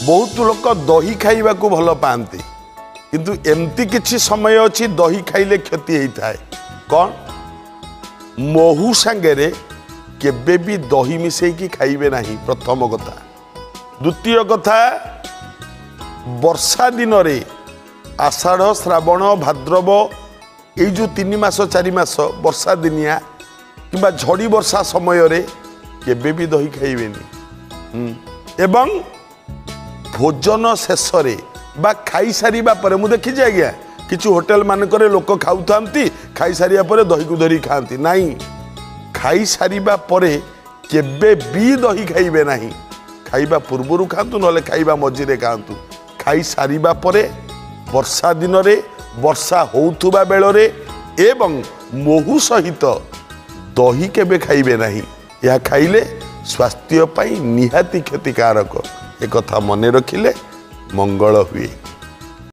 ବହୁତ ଲୋକ ଦହି ଖାଇବାକୁ ଭଲ ପାଆନ୍ତି, କିନ୍ତୁ ଏମିତି କିଛି ସମୟ ଅଛି ଦହି ଖାଇଲେ କ୍ଷତି ହେଇଥାଏ। କ'ଣ? ମହୁ ସାଙ୍ଗରେ କେବେ ବି ଦହି ମିଶେଇକି ଖାଇବେ ନାହିଁ, ପ୍ରଥମ କଥା। ଦ୍ୱିତୀୟ କଥା, ବର୍ଷା ଦିନରେ ଆଷାଢ଼, ଶ୍ରାବଣ, ଭାଦ୍ରବ, ଏଇ ଯେଉଁ 3 ମାସ 4 ମାସ ବର୍ଷା ଦିନିଆ କିମ୍ବା ଝଡ଼ି ବର୍ଷା ସମୟରେ କେବେ ବି ଦହି ଖାଇବେନି। ଏବଂ ଭୋଜନ ଶେଷରେ ବା ଖାଇସାରିବା ପରେ, ମୁଁ ଦେଖିଛି ଆଜ୍ଞା କିଛି ହୋଟେଲ ମାନଙ୍କରେ ଲୋକ ଖାଉଥାନ୍ତି, ଖାଇସାରିବା ପରେ ଦହିକୁ ଧରି ଖାଆନ୍ତି। ନାଇଁ, ଖାଇସାରିବା ପରେ କେବେ ବି ଦହି ଖାଇବେ ନାହିଁ। ଖାଇବା ପୂର୍ବରୁ ଖାଆନ୍ତୁ, ନହେଲେ ଖାଇବା ମଝିରେ ଖାଆନ୍ତୁ। ଖାଇସାରିବା ପରେ, ବର୍ଷା ଦିନରେ, ବର୍ଷା ହେଉଥିବା ବେଳରେ ଏବଂ ମହୁ ସହିତ ଦହି କେବେ ଖାଇବେ ନାହିଁ। ଏହା ଖାଇଲେ ସ୍ୱାସ୍ଥ୍ୟ ପାଇଁ ନିହାତି କ୍ଷତିକାରକ। ଏକଥା ମନେ ରଖିଲେ ମଙ୍ଗଳ ହୁଏ।